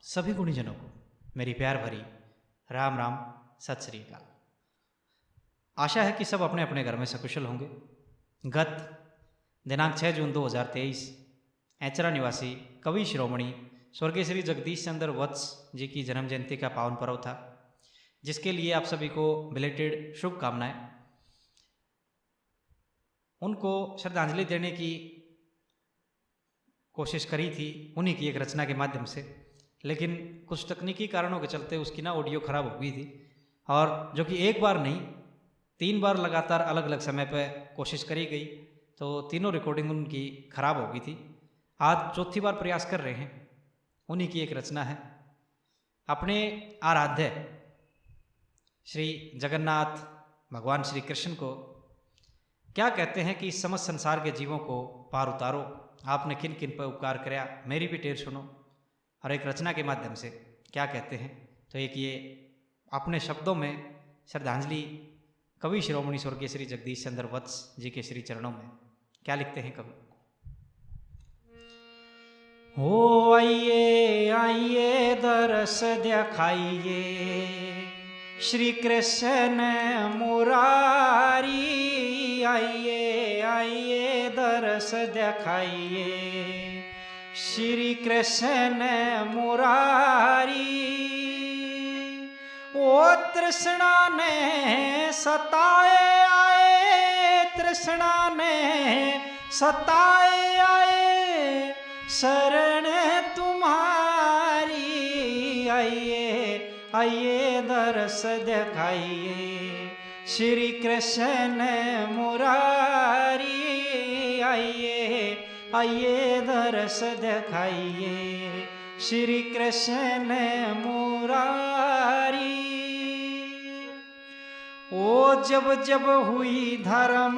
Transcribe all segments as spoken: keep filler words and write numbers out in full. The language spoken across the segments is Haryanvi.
सभी गुणीजनों को मेरी प्यार भरी राम राम, सत श्री अकाल। आशा है कि सब अपने अपने घर में सकुशल होंगे। गत दिनांक छः जून दो हज़ार तेईस, ऐचरा निवासी कवि शिरोमणि स्वर्गीय श्री जगदीश चंद्र वत्स जी की जन्म जयंती का पावन पर्व था, जिसके लिए आप सभी को बिलेटेड शुभकामनाएं। उनको श्रद्धांजलि देने की कोशिश करी थी उन्हीं की एक रचना के माध्यम से, लेकिन कुछ तकनीकी कारणों के चलते उसकी ना ऑडियो ख़राब हो गई थी, और जो कि एक बार नहीं, तीन बार लगातार अलग अलग समय पर कोशिश करी गई, तो तीनों रिकॉर्डिंग उनकी ख़राब हो गई थी। आज चौथी बार प्रयास कर रहे हैं। उन्हीं की एक रचना है। अपने आराध्य श्री जगन्नाथ भगवान श्री कृष्ण को क्या कहते हैं कि इस समस्त संसार के जीवों को पार उतारो, आपने किन किन पर उपकार करया, मेरी भी टेर सुनो, और एक रचना के माध्यम से क्या कहते हैं। तो एक ये अपने शब्दों में श्रद्धांजलि कवि शिरोमणि स्वर्गीय श्री जगदीश चंद्र वत्स जी के श्री चरणों में। क्या लिखते हैं कवि? हो आइए, आइए दरस दिखाइए, श्री कृष्ण मुरारी। आइए, आइए दरस दिखाइए, श्री कृष्ण मुरारी। ओ तृष्णा ने सताए आए, तृष्णा ने सताए आए, शरण तुम्हारी। आइए, आइए दरस दिखाइए, श्री कृष्ण मुरारी। आइए, आइए दरस दिखाइए, श्री कृष्ण मुरारी। ओ जब जब हुई धर्म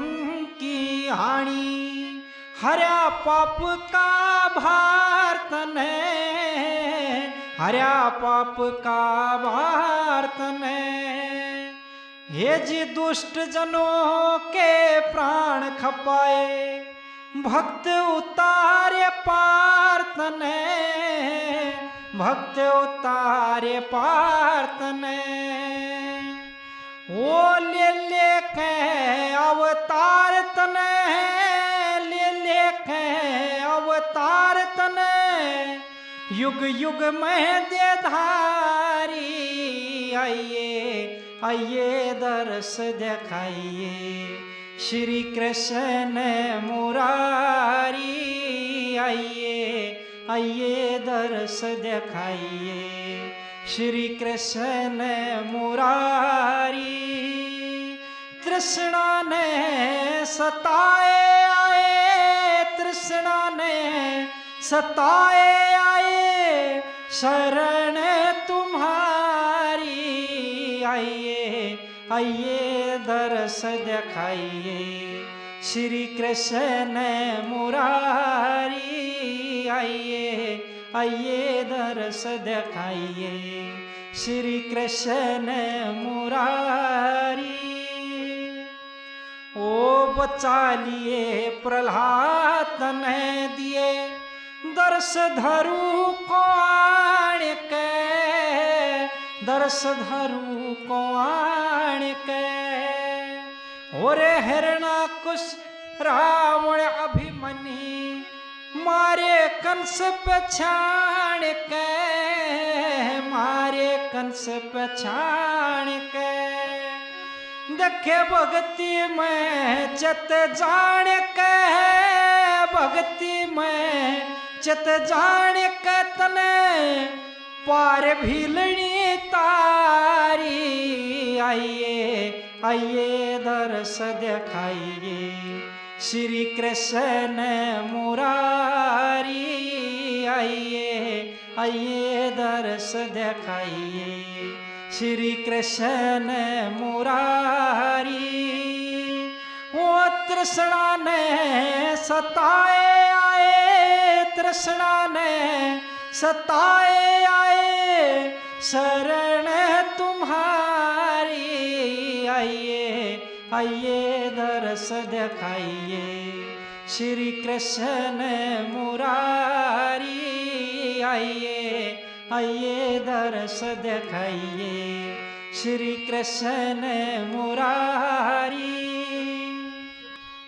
की हानि, हरया पाप का भार तने, हरया पाप का भार तने। हे जी दुष्ट जनों के प्राण खपाए, भक्त उतारे पार तने, भक्त उतारे पार तने। ओ ले लेके अवतार तने, ले लेके अवतार तने, युग युग में दे धारी। आइए, आइए दरस दिखाइए, श्री कृष्ण मुरारी। आइए, आइए दरस दिखाइए, श्री कृष्ण मुरारी। तृष्णा ने सताए आए, तृष्णा ने सताए आए, शरण तुम्हारी। आइए, आइए दरस दिखाइए, श्री कृष्ण मुरारी। आइए, आइए दरस दिखाइए, श्री कृष्ण मुरारी। ओ बचा लिए प्रहलाद ने दिए, दरस धरू को आण के, दरस धरू को आण के। और हिरणाकुश रावण अभिमन्यु मारे कंस पछाण के, मारे कंस पछाण के। देखे भक्ति में चित जान के, भक्ति में चित जान के तने पार भीलनी तारी। आइए, आइए दरस दिखाइए, श्री कृष्ण मुरारी। आइए, आइए दरस दिखाइए, श्री कृष्ण मुरारी। ओ तृष्णा ने सताए आए, तृष्णा ने सताए आए, शरण तुम्हारी। आइए, आइए दरस दिखाइए, श्री कृष्ण मुरारी। आइए, आइए दर्श दिखाइए श्री कृष्ण मुरारी।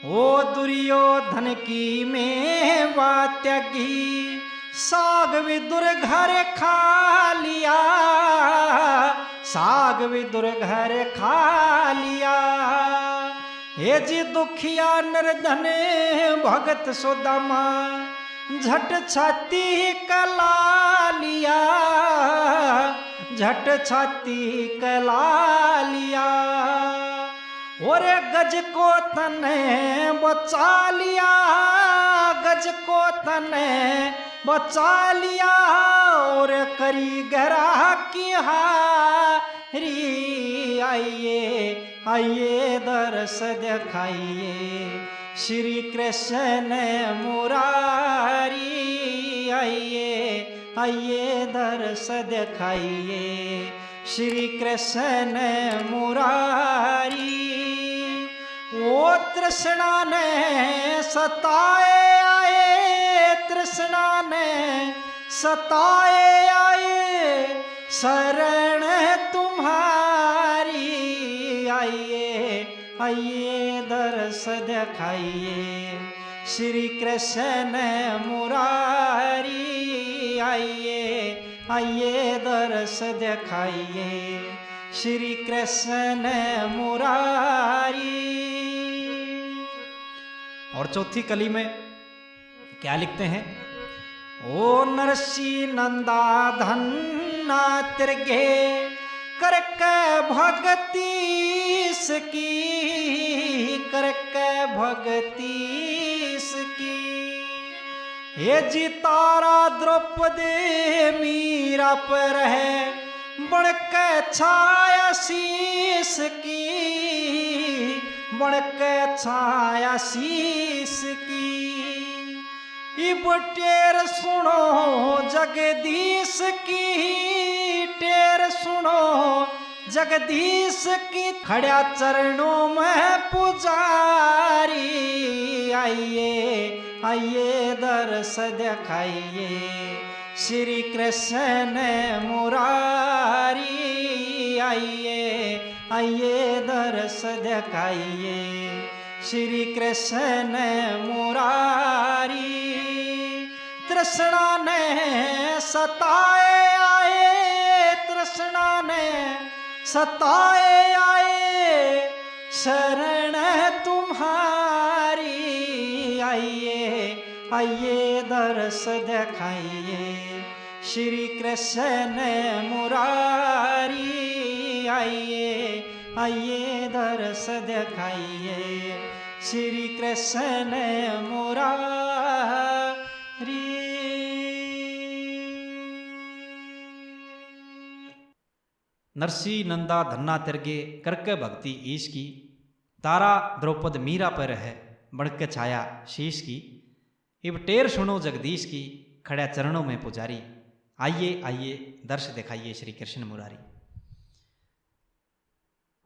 ओ दुर्योधन की मेवा त्यागी, साग विदुर घर खा लिया, साग विदुर घर खा लिया। हे जी दुखिया निर्धन भगत सुदामा, झट छाती कला लिया, झट छाती कला लिया। और गज को तने बचा लिया, गज को तने बचा लिया। और करी ग्राहकी हारी, आइए आइए दर्श दिखाइए श्री कृष्ण मुरारी। आइए आइए दर्श दिखाइए श्री कृष्ण मुरारी। ओ तृष्णा ने सताए आए, तृष्णा ने सताए आए, शरण तुम्हारी। आइए आइए दर्श दिखाइए श्री कृष्ण मुरारी। आइए आइए दर्श दिखाइए श्री कृष्ण मुरारी। और चौथी कली में क्या लिखते हैं? ओ नरसी नंदा धन्ना तिरगे, करके भगती इसकी, करके भगती इसकी। हे जी तारा द्रौपदी मीरा पर है, बन के छाया शीश की, बन के छाया शीश की। इब टेर सुनो जगदीश की, टेर सुनो जगदीश की, खड़ा चरणों में पुजारी। आइए आइए दर्श दिखाइए श्री कृष्ण मुरारी। आइए आइए दर्श दिखाइए श्री कृष्ण मुरारी। तृष्णा ने सताए आए, तृष्णा ने सताए आए, शरण तुम्हारी। आइए आइए दर्श दिखाइए श्री कृष्ण मुरारी। आइए आइए दर्श दिखाइए श्री कृष्ण मुरारी। नरसी नंदा धन्ना तिरगे, करके भक्ति ईश की। तारा द्रौपद मीरा पर है, बन के छाया शीश की। इब टेर सुनो जगदीश की, खड़ा चरणों में पुजारी। आइए आइए दर्श दिखाइए श्री कृष्ण मुरारी।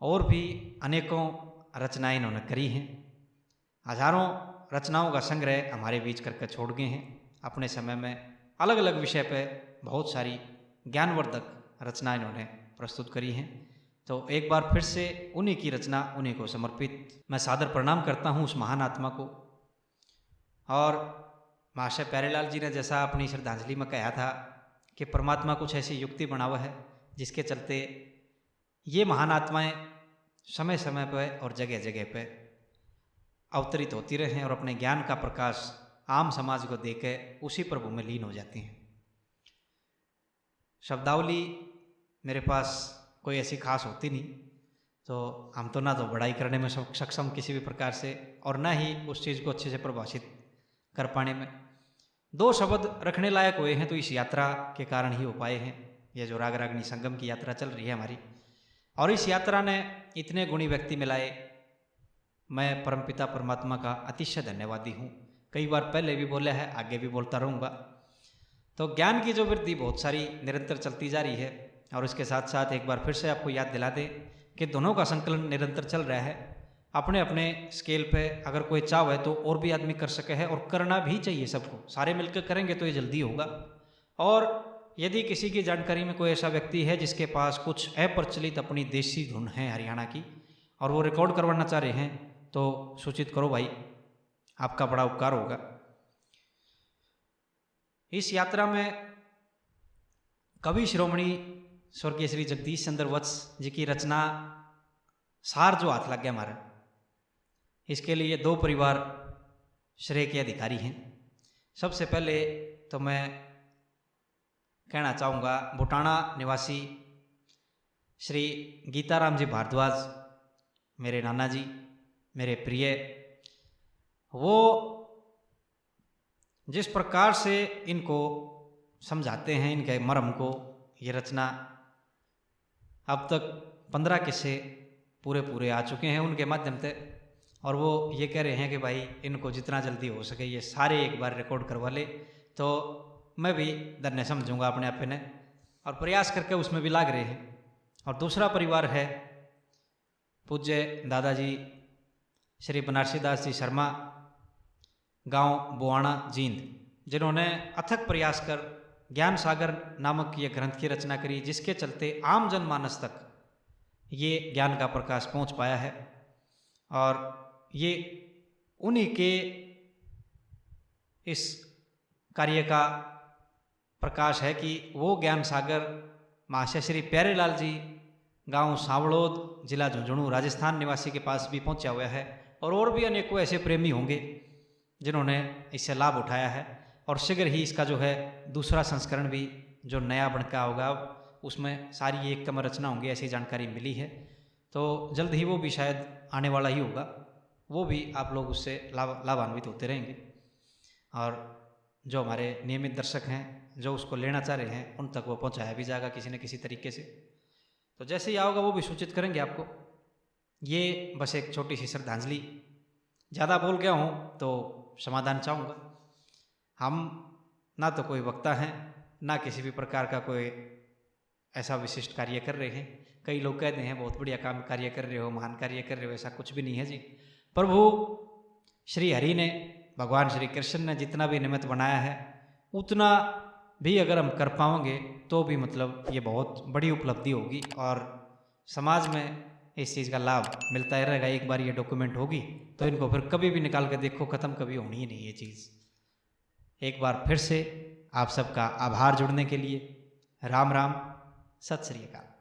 और भी अनेकों रचनाएं इन्होंने करी हैं। हजारों रचनाओं का संग्रह हमारे बीच करके छोड़ गए हैं। अपने समय में अलग-अलग विषय पे बहुत सारी ज्ञानवर्धक रचनाएं इन्होंने प्रस्तुत करी हैं। तो एक बार फिर से उन्हीं की रचना, उन्हीं को समर्पित मैं सादर प्रणाम करता हूँ उस महान आत्मा को। और महाशय प्यारेलाल जी ने जैसा अपनी श्रद्धांजलि में कहा था कि परमात्मा कुछ ऐसी युक्ति बनावा है जिसके चलते ये महान आत्माएं समय समय पर और जगह जगह पर अवतरित होती रहें और अपने ज्ञान का प्रकाश आम समाज को देकर उसी प्रभु में लीन हो जाती हैं। शब्दावली मेरे पास कोई ऐसी खास होती नहीं, तो हम तो ना तो बड़ाई करने में सक-, सक्षम किसी भी प्रकार से, और ना ही उस चीज़ को अच्छे से परिभाषित कर पाने में। दो शब्द रखने लायक हुए हैं तो इस यात्रा के कारण ही हो पाए हैं। यह जो राग रागनी संगम की यात्रा चल रही है हमारी, और इस यात्रा ने इतने गुणी व्यक्ति मिलाए, मैं परमपिता परमात्मा का अतिशय धन्यवादी हूँ। कई बार पहले भी बोला है, आगे भी बोलता रहूँगा। तो ज्ञान की जो वृद्धि बहुत सारी निरंतर चलती जा रही है, और इसके साथ साथ एक बार फिर से आपको याद दिला दें कि दोनों का संकलन निरंतर चल रहा है। अपने अपने स्केल पे अगर कोई चाहे तो और भी आदमी कर सके है, और करना भी चाहिए सबको। सारे मिलकर करेंगे तो ये जल्दी होगा। और यदि किसी की जानकारी में कोई ऐसा व्यक्ति है जिसके पास कुछ अप्रचलित अपनी देसी धुन है हरियाणा की और वो रिकॉर्ड करवाना चाह रहे हैं, तो सूचित करो भाई, आपका बड़ा उपकार होगा। इस यात्रा में कवि शिरोमणि स्वर्गीय श्री जगदीश चंद्र वत्स जी की रचना सार जो हाथ लग गया हमारा, इसके लिए दो परिवार श्रेय के अधिकारी हैं। सबसे पहले तो मैं कहना चाहूँगा, भुटाना निवासी श्री गीताराम जी भारद्वाज, मेरे नाना जी, मेरे प्रिय, वो जिस प्रकार से इनको समझाते हैं, इनके मर्म को, ये रचना अब तक पन्द्रह किस्से पूरे पूरे आ चुके हैं उनके माध्यम से, और वो ये कह रहे हैं कि भाई, इनको जितना जल्दी हो सके ये सारे एक बार रिकॉर्ड करवा ले, तो मैं भी धन्य समझूंगा अपने आप ने, और प्रयास करके उसमें भी लाग रहे हैं। और दूसरा परिवार है पूज्य दादाजी श्री बनारसी दास जी शर्मा, गांव बुआना जींद, जिन्होंने अथक प्रयास कर ज्ञान सागर नामक ये ग्रंथ की रचना करी, जिसके चलते आम जनमानस तक ये ज्ञान का प्रकाश पहुंच पाया है। और ये उन्हीं के इस कार्य का प्रकाश है कि वो ज्ञान सागर महाशय श्री प्यारेलाल जी, गांव सांवड़ोद, जिला झुंझुनू, राजस्थान निवासी के पास भी पहुंचा हुआ है, और, और भी अनेकों ऐसे प्रेमी होंगे जिन्होंने इससे लाभ उठाया है। और शीघ्र ही इसका जो है दूसरा संस्करण भी, जो नया बन के होगा, अब उसमें सारी ये एक कम रचना होंगी, ऐसी जानकारी मिली है। तो जल्द ही वो भी शायद आने वाला ही होगा, वो भी आप लोग उससे लाभ लाभान्वित होते रहेंगे। और जो हमारे नियमित दर्शक हैं, जो उसको लेना चाह रहे हैं, उन तक वो पहुंचाया भी जाएगा किसी न किसी तरीके से। तो जैसे ही आओगा, वो भी सूचित करेंगे आपको। ये बस एक छोटी सी श्रद्धांजलि, ज़्यादा बोल गया हूँ तो समाधान चाहूँगा। हम ना तो कोई वक्ता हैं, ना किसी भी प्रकार का कोई ऐसा विशिष्ट कार्य कर रहे हैं। कई लोग कहते हैं बहुत बढ़िया काम, कार्य कर रहे हो, महान कार्य कर रहे हो, ऐसा कुछ भी नहीं है जी। प्रभु श्री हरि ने, भगवान श्री कृष्ण ने जितना भी निमित्त बनाया है, उतना भी अगर हम कर पाओगे तो भी, मतलब, ये बहुत बड़ी उपलब्धि होगी और समाज में इस चीज़ का लाभ मिलता ही रहेगा। एक बार ये डॉक्यूमेंट होगी तो इनको फिर कभी भी निकाल के देखो, ख़त्म कभी होनी ही नहीं ये चीज़। एक बार फिर से आप सबका आभार जुड़ने के लिए। राम राम, सत श्री अकाल।